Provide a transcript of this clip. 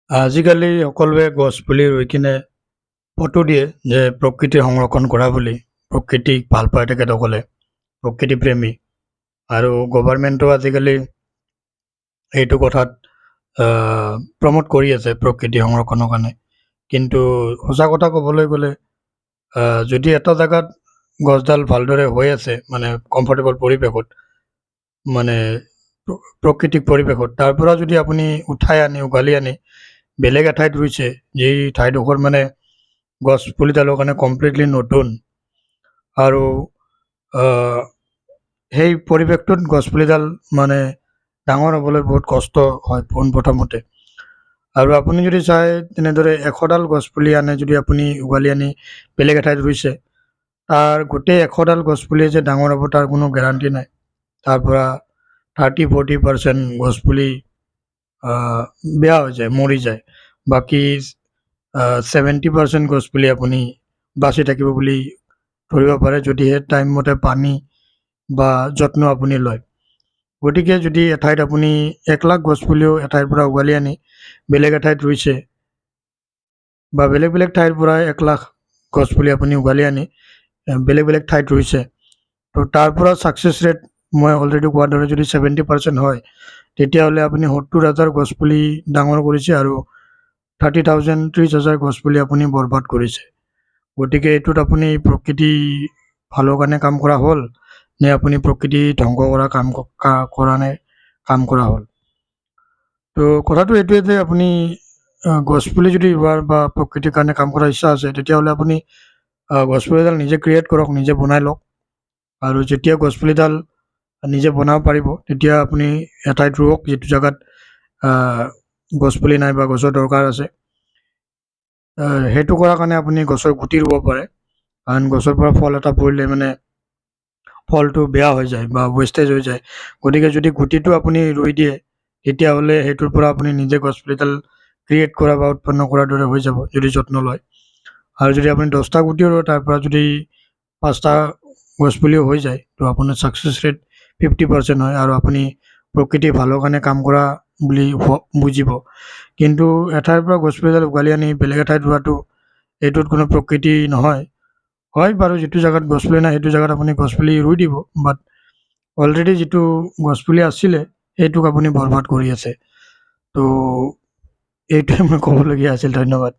আজিকালি সকলোৱে গছ পুলি ৰুই কিনে ফটো দিয়ে যে প্ৰকৃতি সংৰক্ষণ কৰা বুলি। প্ৰকৃতিক ভাল পায় তেখেতসকলে, প্ৰকৃতি প্ৰেমী। আৰু গভাৰ্মেণ্টেও আজিকালি এইটো কথাত প্ৰম'ট কৰি আছে প্ৰকৃতি সংৰক্ষণৰ কাৰণে। কিন্তু সঁচা কথা ক'বলৈ গ'লে, যদি এটা জেগাত গছডাল ভালদৰে হৈ আছে, মানে কমফৰ্টেবল পৰিৱেশত, মানে প্ৰকৃতিক পৰিৱেশত, তাৰ পৰা যদি আপুনি উঠাই আনি, উঘালি আনি বেলেগ এঠাইত ৰুইছে, যি ঠাইডোখৰ মানে গছ পুলিডালৰ কাৰণে কমপ্লিটলি নতুন আৰু সেই পৰিৱেশটোত গছপুলিডাল মানে ডাঙৰ হ'বলৈ বহুত কষ্ট হয় পোনপ্ৰথমতে। আৰু আপুনি যদি চায়, তেনেদৰে 100ডাল গছপুলি আনে যদি আপুনি উঘালি আনি বেলেগ এঠাইত ৰুইছে, তাৰ গোটেই 100ডাল গছপুলিয়ে যে ডাঙৰ হ'ব, তাৰ কোনো গেৰাণ্টি নাই। তাৰ পৰা 30-40% গছপুলি বেয়া হৈ যায়, মৰি যায়। বাকী 70% গছপুলি আপুনি বাচি থাকিব বুলি ধৰিব পাৰে, যদিহে টাইম মতে পানী বা যত্ন আপুনি লয়। গতিকে যদি এঠাইত আপুনি 1 লাখ গছপুলিও এঠাইৰ পৰা উঘালি আনি বেলেগ এঠাইত ৰুইছে বা বেলেগ বেলেগ ঠাইৰ পৰা 1 লাখ গছপুলি আপুনি উঘালি আনি বেলেগ বেলেগ ঠাইত ৰুইছে, তো তাৰ পৰা ছাকচেছ ৰেট মই অলৰেডি কোৱাৰ দৰে যদি 70% হয়, তেতিয়াহ'লে আপুনি 70,000 গছপুলি ডাঙৰ কৰিছে আৰু 30,000, 30,000 গছপুলি আপুনি বৰবাদ কৰিছে। গতিকে এইটোত আপুনি প্ৰকৃতি ভালৰ কাৰণে কাম কৰা হ'ল নে আপুনি প্ৰকৃতি ধ্বংস কৰা কাম কৰা নে কাম কৰা হ'ল? তো কথাটো এইটোৱে যে আপুনি গছপুলি যদি ৰোৱাৰ বা প্ৰকৃতিৰ কাৰণে কাম কৰাৰ ইচ্ছা আছে, তেতিয়াহ'লে আপুনি গছপুলিডাল নিজে ক্ৰিয়েট কৰক, নিজে বনাই লওক। আৰু যেতিয়া গছপুলিডাল নিজে বনাব পাৰিব, তেতিয়া আপুনি এঠাইত ৰুৱক, যিটো জেগাত গছপুলি নাই বা গছৰ দৰকাৰ আছে। সেইটো কৰাৰ কাৰণে আপুনি গছৰ গুটি ৰুব পাৰে, কাৰণ গছৰ পৰা ফল এটা পৰিলে মানে ফলটো বেয়া হৈ যায় বা ৱেষ্টেজ হৈ যায়। গতিকে যদি গুটিটো আপুনি ৰুই দিয়ে, তেতিয়াহ'লে সেইটোৰ পৰা আপুনি নিজে গছপুলিডাল ক্ৰিয়েট কৰা বা উৎপন্ন কৰাৰ দৰে হৈ যাব, যদি যত্ন লয়। আৰু যদি আপুনি 10টা গুটিও ৰুৱে, তাৰ পৰা যদি পাঁচটা গছপুলিও হৈ যায়, তো আপোনাৰ ছাকচেছ ৰেট 50% হয় আৰু আপুনি প্ৰকৃতিৰ ভালৰ কাৰণে কাম কৰা বুলি বুজিব। কিন্তু এঠাইৰ পৰা গছপুলিডাল উঘালি আনি বেলেগ এঠাইত ৰোৱাটো, এইটোত কোনো প্ৰকৃতি নহয়। হয় বাৰু, যিটো জেগাত গছপুলি নাই, সেইটো জেগাত আপুনি গছপুলি ৰুই দিব, বাট অলৰেডি যিটো গছপুলি আছিলে, সেইটোক আপুনি বৰবাদ কৰি আছে। তো এইটোৱে মই ক'বলগীয়া আছিল। ধন্যবাদ।